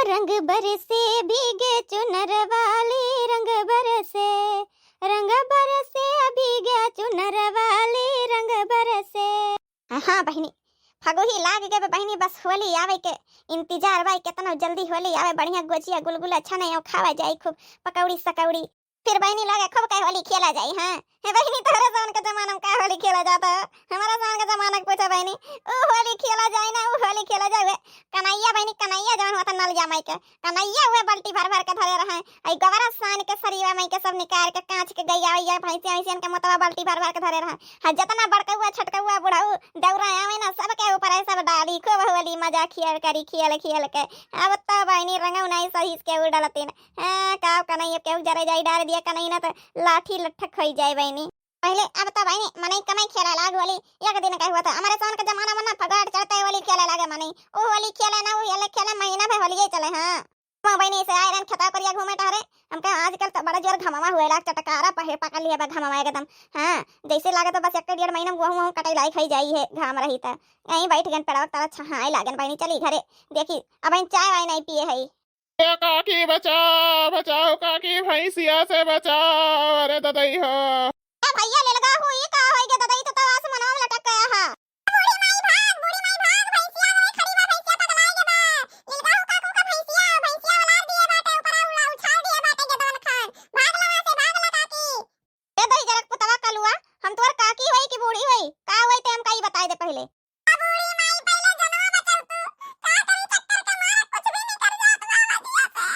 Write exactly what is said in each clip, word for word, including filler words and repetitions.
रंग बरसे भीगे चुनर वाली, रंग बरसे, रंग बरसे भीगे चुनर वाली, रंग बरसे। हाँ बहिनी, फगुही लाग गए बा बहिनी, बस होली आवे के इंतजार बा। केतना जल्दी होली आवे, बढ़िया गोजिया गुलगुला छने और खावा जाई खूब पकौड़ी सकौड़ी। फिर बहिनी लगे खूब के होली खेला जाई। हाँ हे बहिनी, तोहरे जवन के जमाना में का होली खेला जाता है? हमारा जवन के जमाना के पूछा बहिनी, ऊ होली खेला जाए ना, ऊ होली खेला जाए। कन्हैया बहिनी, कन्हैया जवन होता नल जा माई के, कन्हैया हुए बाल्टी भर भर के धरे रहे। आई गवरा सान के सरीवा माई के सब निकाल के कांच के गैया वैया भैंसिया वैसियन के मोतवा बाल्टी भर भर के धरे रहे। हाँ, जितना बड़कौआ छटकौआ बुढ़ऊ दौरा आवे ना, सबके ऊपर है सब डाली खूब होली मजा खेल करी खेल खेल के। अब तो बहिनी रंगौ नहीं सही से केहू डलतीन। हाँ, का कन्हैया केहू जरे जाई डाल दिया कन्हैया ना तो लाठी लट्ठक होई जाए बहिनी। पहले अब तो बहिनी मनई कमाई खेला लाग होली। एक दिन का हुआ था, हमारे सोन के जमाना में ना फगाट चढ़ते होली खेले लागे मनई। ऊ होली खेले ना, ऊ होली खेले, महीना भर होलिये चले। हाँ, हम बहिनी से आए रहन खेता करिया घूमे टहरे। हम कहे आजकल तो बड़ा जोर घमवा हुए लाग, चटकारा पहे पकड़ लिया बा घमवा एकदम। हाँ, जैसे लागे तो बस एक डेढ़ महीना में गोहूँ वहूँ कटाई लाई खाई जाई है, घाम रही त। यहीं बैठ गन पेड़वा तला छहाए लागन बहिनी, चली घरे। देखी अब चाय वाय नहीं पिए है। ए काकी, बचाओ, बचाओ काकी, भैंसिया से बचाओ, अरे ददई हो। ए भैया, लिलगा हूँ, ई का होई गे ददई, तू तो आसमानवा में लटक गया है। बूढ़ी माई भाग, बूढ़ी माई भाग, भैंसिया में खड़ी बा, भैंसिया पगलाए गे बा। लिलगा हूँ काकू का भैंसिया, भैंसिया उलार दिए बाटे, ऊपरा उला-, उछाल दिए बाटे गे दोन खान। भाग ला वहाँ से, भाग ला काकी। ए दई जरक पुतवा कलुआ, हम तोर काकी होई कि बूढ़ी होई? का होई ते हमका ई बताई दे पहिले। बूढ़ी माई, पहिले जनवा बचल तू। का करी, चक्कर के मारे कुछ भी निकल जात बा वजिया से।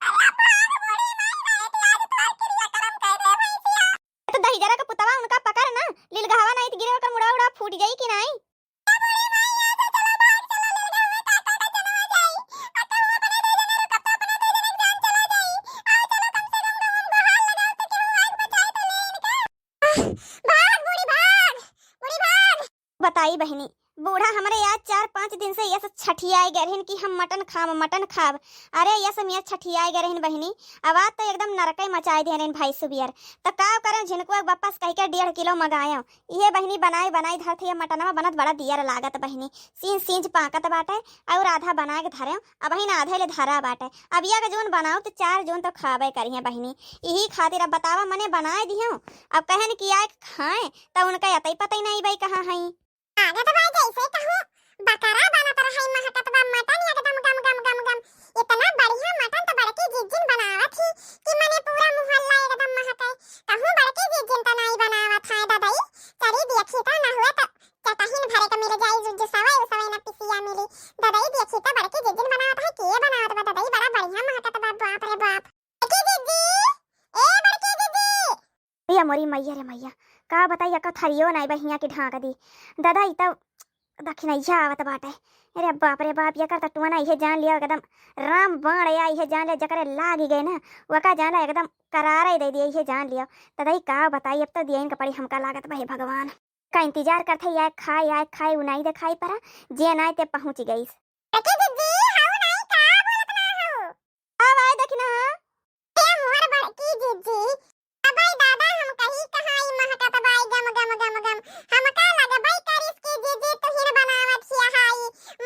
अरे भाग बूढ़ी माई, नहीं तो आज तोर क्रियाकर्म कर दे भैंसिया। ए तो दहिजरा के पुतवा उनका पकड़ ना, लिलगहवा नहीं तो गिरे ओकर मुड़वा उड़वा फूट जाई कि नहीं। बूढ़ी माई, आ तो चलो, भाग चलो, लिलगहवा काका का जनवा जाई। आ कहूँ अपने दो जने रुकब तो अपने दो जने के जान चला जाई। आओ चलो, कम से कम तो उनको हाथ लगाओ तो केहू आग बचाए तो ले इनका। भाग बूढ़ी भाग, बूढ़ी भाग। बताई बहिनी, बूढ़ा हमरे आज चार पाँच दिन से यस छठियाए गए रहन कि हम मटन खाब, मटन खाब। अरे यस मियाँ छठियाए गए रहन बहिनी, आवाज तो एकदम नरकई मचाए दे रहन भाई सुबियर। त का करें, झिनकुआ के बप्पा से कह के डेढ़ किलो मंगाएं। इहे बहिनी बनाए बनाए धरत है, मटनवा बनत बड़ा दियर लागत बहिनी। सींच सींच पाकत बाटे और आधा बनाए के धरें, अबहिन आधे ले धरा बाटे। अब या के जौन बनाओ तो चार जौन तो खाबे करिहें बहिनी। इही खातिर अब बतावा मने बनाए दियो, अब कहन कि आए खाएं त उनका यतई पतई नहीं बई कहाँ हई। लागत बा जैसे कहूँ बकरा बनत रहै, महकत बा मटन एकदम गम गम गम गम। इतना बढ़िया मटन तो बड़की जिज्जिन बनावत ही कि मने पूरा मोहल्ला एकदम महकै। कहूँ बड़की जिज्जिन तो नाई बनावत है ददई, चली देखी तो ना हुए तो चटहिन भरे के मिल जाई, जु-, जुसवै उसवै न पिसिया मिली। ददई देखी तो बड़की जिज्जिन बनावत है, के बनावत बा ददई, बड़ा बढ़िया महकत बा, बाप रे बाप। बड़की जिज्जी, ए बड़की जिज्जी। ए मोरी मैया रे मैया, का बताई, एको थरियो नाई बा हियाँ के ढाँक दी। दादा, ई त दखिनैया आवत बाटे। अरे बाप रे बाप, एकर त टोना इहे जान लिया एकदम राम बाण या इहे जान लिया, जकरे लाग गए ना, वका जान लिया एकदम करारे दे दिया, इहे जान लिया। दादा, ई का बताई, अब त दियन के पड़ी हमका लागत बा, हे भगवान। का इंतजार करत है, या खाए, या खाए, उ नाई देखाई परा, जे नाई ते पहुँच गईस। बड़की जिज्जी, हाउ नाई का बोलत ना हो? अब आए देखी ना। ए मोर बड़की जिज्जी, अबे दादा हम कही कहाँ ई महकत बाई गम गम गम गम। हमका लगबई करिस कि जिज्जी तुहिन बनावत हिया हाई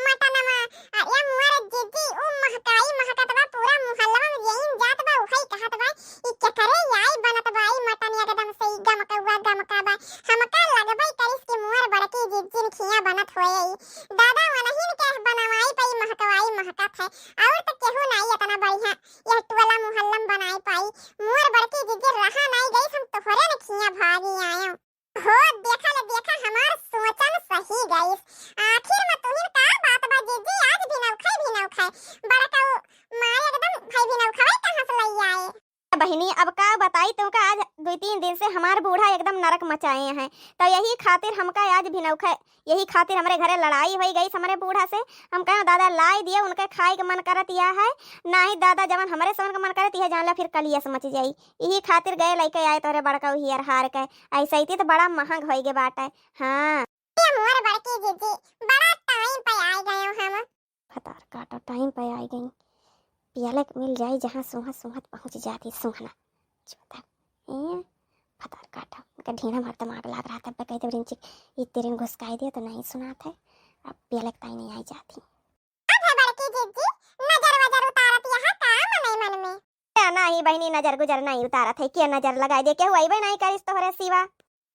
मटनमा। आ ए मोर जिज्जी उ महकाई महकत बा पूरा मोहल्ला में जेइन जात बा उहई कहत बा ई केकरे आई बनत बा ई मटन एकदम से ई गमकौआ गमका बा। हमका लगबई करिस कि मोर बड़की जिज्जिन खिया बनत होए ई। दादा वनहिन के बनवाई पई महकवाई महकत है। और त केहू नाई इतना बढ़िया यह टोला मोहल्ला में बनाए पाई। मोर बड़की जिज्जी रहा नाई गई, हम तोहरे न खिया भागी आयो। हो देखा ले देखा, हमार सोचन सही गईस। आखिर में तुहिन का बात बा जिज्जी, आज भी नौखाई भी नौखाई। बड़का उ मारे एकदम भाई भी नौखाई कहाँ से लई आए? बहिनी, अब का बताई तुमका, आज दुई तीन दिन से हमार बूढ़ा एकदम नरक मचाए हैं, तो यही खातिर हमका आज भी नौखा, यही खातिर हमरे घरे लड़ाई होई गई हमरे बूढ़ा से। हम कहे, "दादा, लाई दिए, उनके खाए के मन करत या है, नाही दादा, जवन हमरे समन के मन करत या है, जान ला फिर कलियस मच जाई।" यही खातिर गए लइके आए तोरे बड़का हियर हार के, ऐसे ही तो बड़ा महंग होई गे बाटे। हाँ। ए मोर बड़की जिज्जी, बड़ा टाइम पे आ गयो हम। भतार काटो, टाइम पे आई गई। पियले के मिल जाई, जहाँ सूंघत सूंघत पहुँच जाती सूंघना। चोदा, ए, भतार काटो, उनका ढीना भर दिमाग लाग रहा था, अब कह दे रिंचिक, ये तेरे में घुसकाई दिया तो नहीं सुनात है। अब पियले के ताई नहीं आई जाती। अब है बड़की जिज्जी, नजर वजर ए बहिनी, नजर गुजर नाहीं उतारत है, के नजर लगाइ दे, केहू अइबे नाहीं करिस तोहरे सिवा।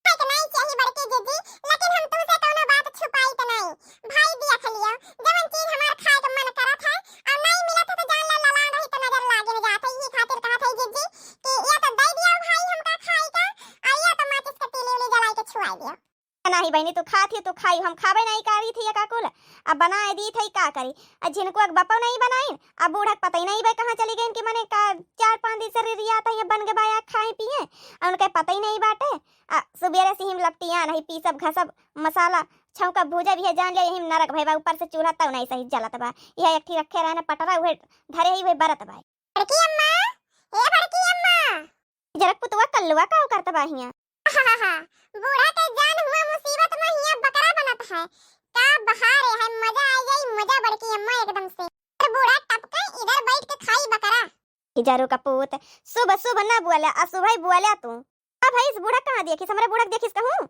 है त नाहीं चाही बड़की जिज्जी, लेकिन हम तुमसे कउनो बात छुपाइत नाहीं। भाई देख लियो, जवन चीज हमार खाए के मन करत है अउर नाहीं मिलत है त जान लो ललान रही त नजर लागे न जात है। इही खातिर कहत है जिज्जी कि या त दइ दियो भाई हमका खाए का, अउर या त माचिस के तीली उली जलाइ के छुआइ दियो। नाहीं बहिनी, तू खात ही तू खाई, हम खाबे नाहीं करी थी का कुल। अब बनाए दी थी का करी, अब झिनको एक बपो नाहीं बनाइन, अब बूढ़ा के पता ही नाहीं बे कहाँ चली गइन कि मने का चार पाँच दिन से रिरियात है बन के बाया खाए पिए, अउर उनके पता ही नाहीं बाटे। आ सुबेरे से हिम लपटियान ही पीसब घसब मसाला छौंका भूजा भी है, जान लिया यही नरक भइबा, ऊपर से चूल्हा तउ नाहीं सही जलत बा, यह एक ठी रखे रहे न पटरा उहे धरे ही उहे बरत बा। बड़की अम्मा, ए बड़की अम्मा। जरक पुतवा कल्लुआ का करत बा हियां? बूढ़ा के जान हुआ मुसीबत में हियां बकरा बनत है। का बहार है, मजा आ जाई, मजा बड़की अम्मा एकदम से। और बूढ़ा टपके इधर बैठ के खाई बकरा। हिजरू का पूत, सुबह सुबह ना बोले, अशुभ ही बोले तू। अब है इस बूढ़ा कहाँ देखिस, हमरे बूढ़ा के देखिस कहूँ?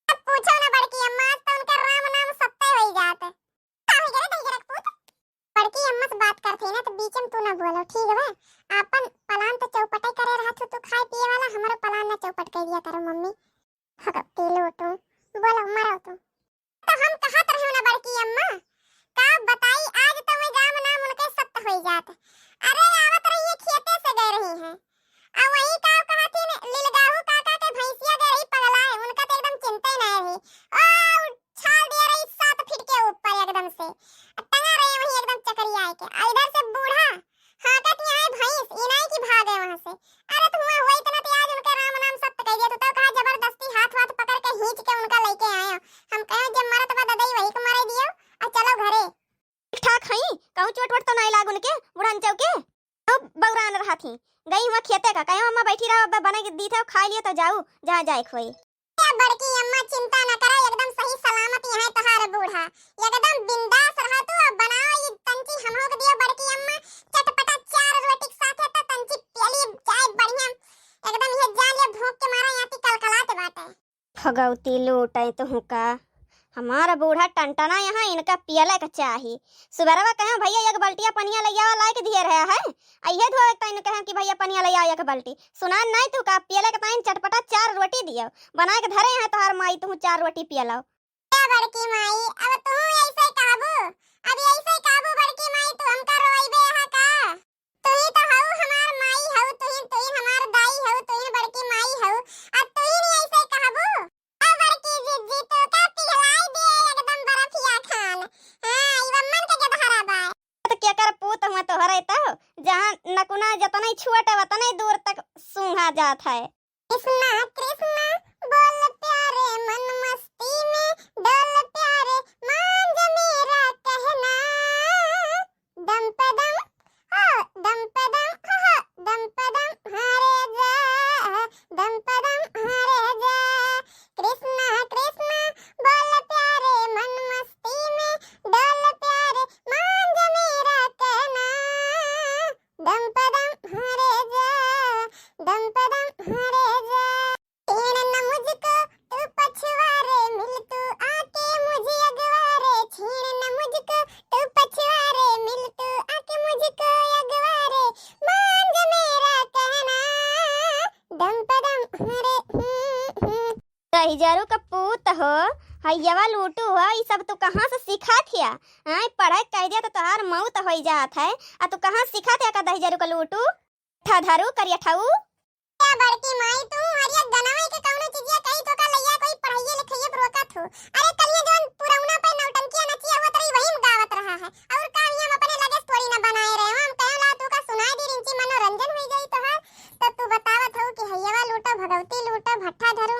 अब पूछो ना बड़की अम्मा, आज तो उनका राम नाम सत्य हो ही जात। का हो गया रे दहिजरा के पूत? बड़की अम्मा से बात करत ही ना, तो बीच में तू ना बोलो, ठीक बा? आपन प्लान तो चौपटे करे रहत हो तू खाए पिए वाला, हमारो प्लान ना चौपट कर दिया करो मम्मी। भगवती लूटू, बोलो मरो तू। तो हम कहत रहे ना बड़की अम्मा, का बताई आज तो मैं राम नाम उनके सत्य हो जात। अरे आवत रही है खेते से गए रही है, आ वही का कहत ही न, लिलगाहू काका के भैंसिया गए रही पगलाए, उनका तो एकदम चिंता ही नहीं रही। ओ, उछाल दिया रही सात फीट के ऊपर एकदम से। आ टंगा रही वहीं एकदम चकरिया के। आ इधर से बूढ़ा हाँकत यहाँ है भैंस, ई नहीं कि भागे वहाँ से। अरे तू हुआ हुआ इतना तो आज उनके राम नाम सत्य कह दिया, तू तो कहा जबरदस्ती हाथ वाथ पकड़ के खींच के उनका लेके आए हो। हम कहे जब मरत बा ददई वही को मरे दियो, आ चलो घरे। ठीक ठाक हई, कहूँ चोट वोट तो नहीं लाग उनके, बुढ़न चौके? तो बौरान रहा थी, गई हुआ खेते का, कहे अम्मा बैठी रहो, अब बना के दी थे, खा लिए तो जाऊ, जहाँ जाए खोई। ए बड़की अम्मा चिंता न करो, एकदम सही सलामत यहाँ तोहार बूढ़ा, एकदम बिंदास रहा तू। अब बनाओ ये तंची हमहू के दियो बड़की अम्मा, चटपटा चार रोटी के साथ है तो तंची प्याली चाय बढ़िया, एकदम ये जान ले भूख के मारा यहाँ ती कलकलात बाटे। भगवती लूटे तुहका, हमार बूढ़ा टनटना यहाँ इनका पियले के चाही। सुबेरवा कहे भैया एक बल्टिया पनिया ले आवा, लाइके दिए रहा है, अइहे धोए तैन कहे कि भैया पनिया ले आओ एक बल्टी। सुना नहीं तू का पियले के ताइन चटपटा चार रोटी दियो, बनाए के धरे हैं तोहार माई, तू चार रोटी पियलो। ए बड़की माई, अब तू ऐसे कहबू, अब ऐसे कहबू बड़की माई, तू हमका रोइबे है का? तुही तो हऊ हमार माई हऊ, तुही, तुही हमार दाई हऊ, तुही बड़की माई हऊ, आ तुही नहीं ऐसे कहबू? आ बड़की जिज्जी तो का पिघलाई दे एकदम बर्फिया खान। हाँ, ई बम्मन के गदहरा बा। तो क्या कर पूत हुआ तोहरे तो, जहाँ नकुना जतने छुअटे वतने दूर तक सूंघा जात है। कृष्णा कृष्णा बोल प्यारे मन मस्ती में डोल प्यारे मान जा मेरा कहना। दम पदम हो, दम पदम हो, दम पदम हरे जा, दम पदम हरे जा। कृष्णा कृष्णा बोल प्यारे मन मस्ती में डोल प्यारे मान जा मेरा कहना। दम पदम हरे जा, दम पदम हरे जा। छेड़ न मुझको तू पछुआ रे, मिल तू आके मुझे अगवा रे। छेड़ न मुझको तू पछुआ रे, मिल तू आके मुझको अगवा रे। मान जा मेरा कहना, दम पदम हरे, हम्म, हम्म। दहिजरू का पूत हो, हइयवा लूटू हो, ई सब तू कहाँ से सीखत हिया? आय, पढ़ाई कह दिया तो तोहार मौत होई जात है, आ तू कहाँ सीखत हिया का दहिजरू का लूटू? ठधरू करिया ठऊ। क्या बड़की माई तू हरिया गनवे के कौनो चीजिया कही तो का लइया कोई पढ़ाइए लिखाइए रोकत हो? अरे कलिया जौन पुरौना पे नौटंकिया नचिया हुआ तरी वही में गावत रहा है, और का हम अपने लगे से थोड़ी ना बनाए रहे हो, हम कहे ला तू का सुनाई दी रिंची मनोरंजन हुई जाई तोहार, तो तू बतावत हो कि हइयवा लूटो भगवती लूटो भट्ठा धरू।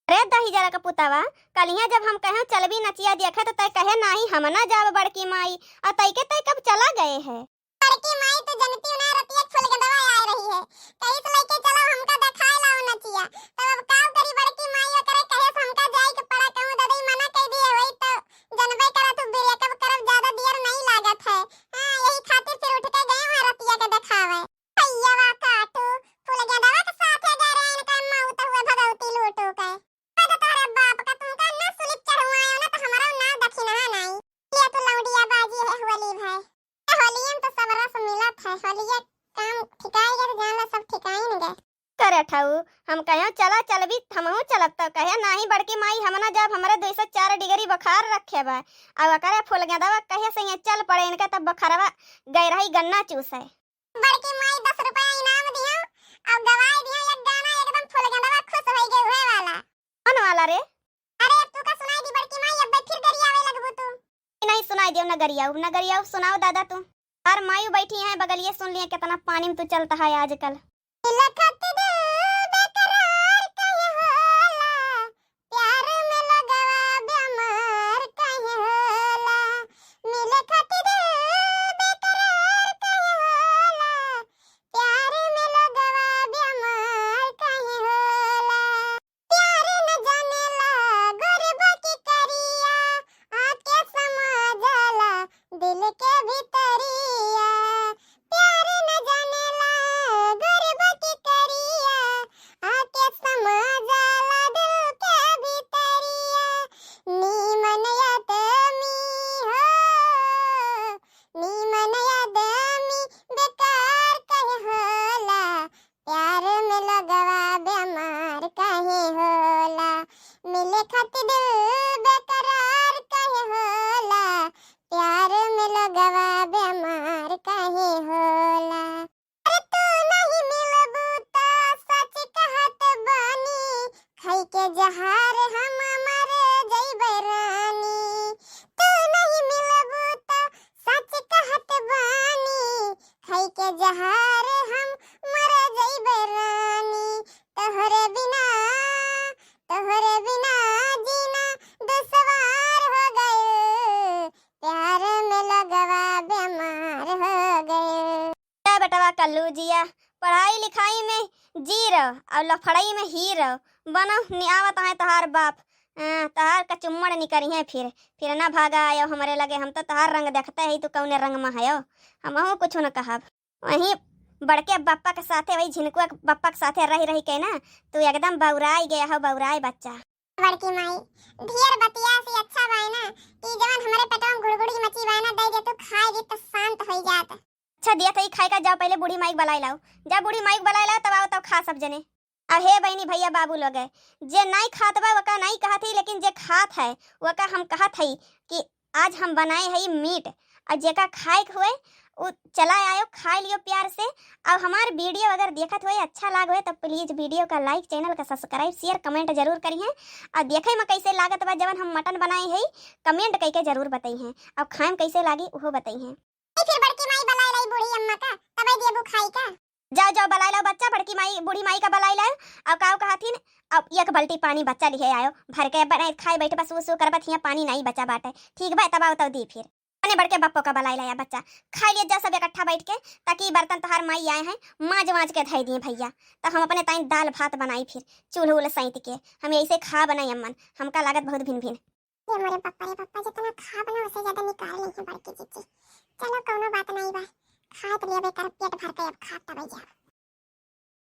अरे दहिजरा का पुतावा, कलिया जब हम कहे चलबी नचिया देखे तो तय कहे नाही हम ना जाब बड़की माई, आ तय के तय कब चला गए है। बड़की माई तू जनती ना रतिया फूल के दवा आए रही है, कहिस लइके चलो हमका देखाए लाओ नचिया, तब अब का करी बड़की माई ओकरे कहे से हमका जाए के पड़ा, कहूँ ददई मना कह दिए होई तो जनबे करत हूँ बिरिया कब करब ज्यादा देर नहीं लागत है। हाँ, यही खातिर फिर उठ के गए वहाँ रतिया के देखावे। भैयावा काटू, फूल गेंदवा के साथे गए रहे इनका मौत हुए भगवती लूटू के। मैं तो तोहरे बाप का तुमका ना सुलिप चढ़वायो ना तो हमारा नाव दक्षिणा नहीं। ये तो लौंडिया बाजी है होली भाई। ए होलियन तो सब रस मिलत है, होलिया काम ठिकाई गए तो जान ला सब ठिकाई न गए। करे ठऊ, हम कहे चला चलबी, हमहू चलब, तो कहे नाही बड़की माई, हम ना जाब, हमरे दुई सौ चार डिग्री बुखार रखे बा। अब ओकरे फूल गेंदवा कहे से ये चल पड़े, इनके तब बुखारवा गए रही गन्ना चूसे। बड़की माई दस रुपया इनाम दियो और गवाई दियो एक गाना, एकदम फूल गेंदवा खुश होई गए हुए वाला। कौन वाला रे? अरे अब तू का सुनाई दी बड़की माई, अब फिर गरियावे लगबू तू। नहीं सुनाई दियो, न गरियाऊ, न गरियाऊ, सुनाओ दादा तू। और मायू बैठी हैं बगलिए, सुन लिए कितना पानी में तू चलता है आजकल। मिले खातिर दिल बेकरार काहे होला, प्यार में लोगवा बीमार काहे होला, मिले खातिर दिल बेकरार काहे होला, प्यार में लोगवा बीमार काहे होला। प्यार न जानेला गोरबा की करिया, आके समा जाला दिल के भीतरिया। प्यार न जानेला गोरबा की करिया, आके समा जाला दिल के भीतरिया। नीमन आदमी हो, नीमन आदमी बेकार काहे होला, प्यार में लोगवा बीमार काहे होला, मिले खातिर दिल बेकरार काहे होला, प्यार में लोगवा बीमार काहे होला। अरे तू नहीं मिलबू त सच कहत बानी, खाई के जहर हम मर जइबे रानी। तू नहीं मिलबू त सच कहत बानी, खाई के जहर हम मर जइबे रानी। तोहरे बिना, तोहरे बिना जीना दुश्वार हो गए, प्यार में लोगवा बीमार हो गए। ए बेटवा कल्लू जिया, पढ़ाई लिखाई में जीरो और लफड़ाई में हीरो बनो, नि आवत है तोहार बाप, अ, तोहार कचुम्मड़ निकरी है फिर, फिर ना भागा आयो हमरे लगे, हम तो तोहार रंग देखते ही, तू कौने रंग में हयो, हमहू कुछ न कहब। वहीं बड़के बप्पा के साथे, वही झिनकुआ के बप्पा के साथे रही रही के ना, तू एकदम बौराई गया हो, बौराई बच्चा। बड़की माई, ढेर बतिया से अच्छा बाय ना कि जवन हमरे पेटवा में गुड़गुड़ी मची बाय ना, दे दे तू खाए दी तो शांत होई जात। अच्छा दिया थई खाए का, जाओ पहले बूढ़ी माई के बलाई लाओ, जा बूढ़ी माई के बलाई लाओ, तब आओ तब खा सब जने। अब हे बहनी भैया बाबू लोग, जे नाई खात बा वका नाई कहत ही, लेकिन जे खात है वका हम कहत हई कि आज हम बनाए हई मीट, और जेका खाए के हुए उ चला आयो, खाए लियो प्यार से। और हमार वीडियो अगर देखत हुए अच्छा लाग हुए तो please वीडियो का like, channel का subscribe, share, comment जरूर करिहें। और देखे में कैसे लागत बा जवन हम मटन बनाए हई, comment कइके जरूर बताइहें। और खाए में कैसे लागी उहो बताइहें। ए, फिर बड़की माई बलाए लाई बूढ़ी अम्मा का, तबे देबू खाई का? जाओ, जाओ, बलाए लाओ बच्चा, बड़की माई, बूढ़ी माई का बलाए लाओ। अब काव कहथिन, अब एक बाल्टी पानी बच्चा लिहे आयो, भर के बनाए खाए बैठ, बस वो सो करबत हियाँ पानी नहीं बचा बाटे। ठीक बा, तब आओ तब दी फिर। अपने बड़के बप्पो का बलाए लाया बच्चा, खाए लिए जा सब इकट्ठा बैठ के, ताकि बर्तन तोहार माई आए हैं, माज माज के धई दिए भैया, तब हम अपने ताई दाल भात बनाई फिर, चूल्ह उल्ह सैंत के, हम ऐसे खा बनाई अम्मन, हमका लागत बहुत भिन भिन। ये मोरे पप्पा रे पप्पा, जितना खाब ना उसे ज्यादा निकाल ली है बड़की जीजी। चलो कौनो बात नहीं बा, खात लिया बेकार पेट भर के, अब खाब तबे जाब।